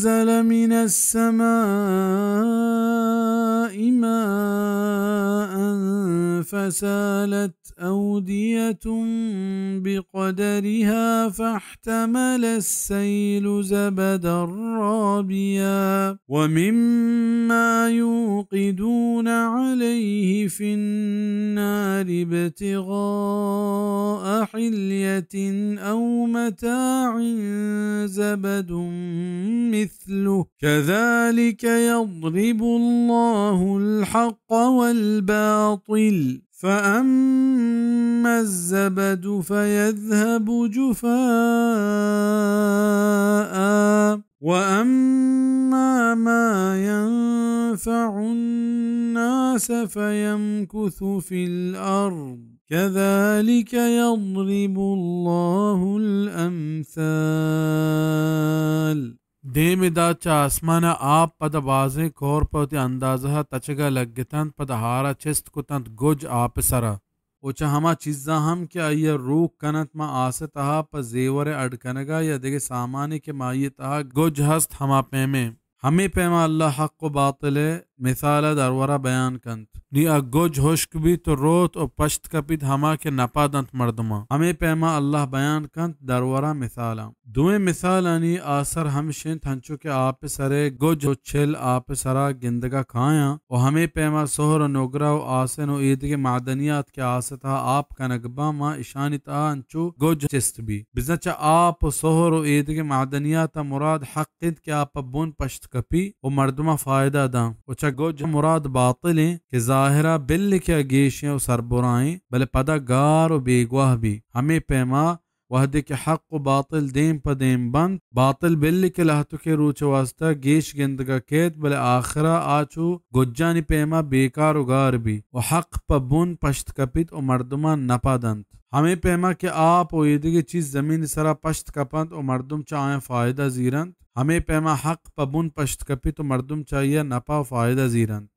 أنزل من السماء ماء فسالت أودية بقدرها فاحتمل السيل زبدا رابيا ومما يوقدون عليه في النار ابتغاء حلية أو متاع زبد مثله كذلك يضرب الله الحق والباطل فأما الزبد فيذهب جفاء وأما ما ينفع الناس فيمكث في الأرض كذلك يضرب الله الأمثال. دیم ءَ دات چہ آسمان ءَ آپ، پدا بازیں کور پہ وتی اندازہ ءَ تچگ ءَ لگتنت، پدا ہار ءَ چست کتنت گج آپ ءِ سرا۔ و چہ ہما چیزاں ہم کہ آئی ءَ روک کننت، ماں آس ءِ تہا پہ زیور ءِ اڈ کنگ ءَ یا دگہ سامانے کہ ماں آئی ءِ تہا گج ہست، ہما پیمیں۔ ہمے پیما اللہ حق و باطل ءِ مثال ءَ درور ءَ بیان کنت۔ نی آ گج ہشک بیت و روت و پشت کپیت، ہما کہ نپا دنت مردماں۔ ہمے پیما اللہ بیان کنت درور ءَ مثالاں۔ دوئیں مثالانی آسر ہمش انت، ہنچو کہ آپ ءِ سر ءَ گج و چل آپ ءِ سرا گندگ ءَ کایاں و ہمے پیما سہر و نگرہ و آسن و ایدگہ معدنیات کہ آس ءِ تہا آپ کنگ باں، ماں اشانی تہا انچو گج چست بی۔ بزاں چہ آپ و سہر و ایدگہ معدنیات ءَ مراد حق انت کہ آ پہ بن پشت کپی و مردماں فائدہ داں، و چہ گج مراد باطل انت کہ ظاہرا بلے کہ آ گیشیں و سربرائیں، بلے پدا گار و بیگواہ بی۔ ہمے پیما وہدے کہ حق و باطل دیم پہ دیم بنت، باطل بلے کہ لہتکے روچ ءِ واسطہ گیش گندگ ءَ کیت، بلے آخرا آ چو گجانی پیما بیکار و گار بی و حق پہ بن پشت کپیت و مردماں نپا دنت۔ ہمے پیما کہ آپ و ایدگہ چیز زمین ءِ سرا پشت کپنت و مردم چہ آیاں فائدہ زیرنت، ہمے پیما حق پہ بن پشت کپیت و مردم چہ آئی ءَ نپا و فائدہ زیرنت۔